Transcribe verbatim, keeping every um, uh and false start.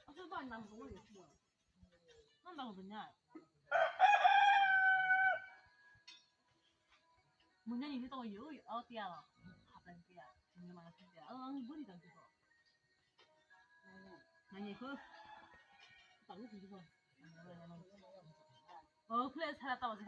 Aku bang nang ko ni. Nang bang benar. Muna ni to yo, oh, tia. Apa tia? Muna mana tia? Oh, ang buri kan tu. Nanya ko. Tahu tu ko. Oh, kule sara tahu sih.